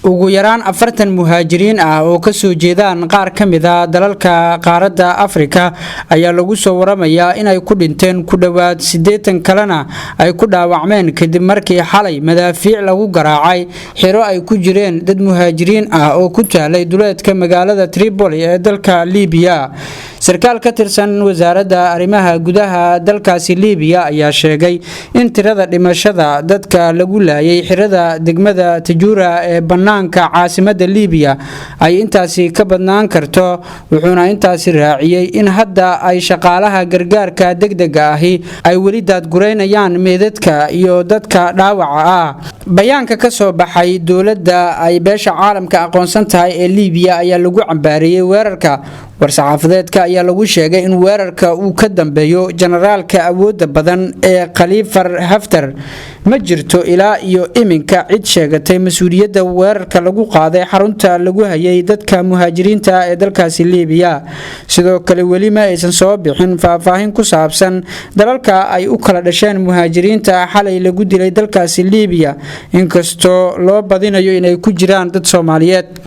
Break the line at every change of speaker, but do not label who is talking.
Ugu yaraan 40 muhaajiriin ah oo kasoo jeedaan qaar ka mid a dalalka qaaradda Afrika ayaa lagu soo waramayaa inay ku dhinteen, ku dhowaad 80 kalena ay ku dhaawacmeen, kadib markii xalay madaafiic lagu garaacay xero ay ku jireen dad muhaajiriin ah oo ku taalay duleedka magaalada Tripoli ee dalka Liibiya. Sarkaal ka tirsan wasaaradda arrimaha gudaha dalkaasi Liibiya ayaa sheegay in tirada dhimashada dadka lagu laayay xerada degmada Tajuura ee bannaanka caasimadda Liibiya ay intaasi ka badnaan karto, wuxuuna intaasi raaciyey in hadda ay shaqaalaha gargaarka degdega ahi ay weli daadgureynayaan meedadka iyo dadka dhaawaca ah. Bayaanka ka soo baxay dowladda ay beesha caalamka aqoonsan tahay ee Liibiya ayaa lagu cambaareeyey weerarka. War-saxaafadeedka ayaa lagu sheegay in weerarka uu ka dambeeyo generaalka awoodda badan ee Khaliifar Haftar. Ma jirto ilaa iyo iminka cid sheegatay mas-uuliyadda weerarka lagu qaaday xarunta lagu hayay dadka muhaajiriinta ee dalkaasi Liibiya. Sidoo kale, weli ma aysan soo bixin faahfaahin ku saabsan dalalka ay u kala dhasheen muhaajiriinta xalay lagu dilay dalkaasi Liibiya, inkastoo loo badinayo inay ku jiraan dad Soomaaliyeed.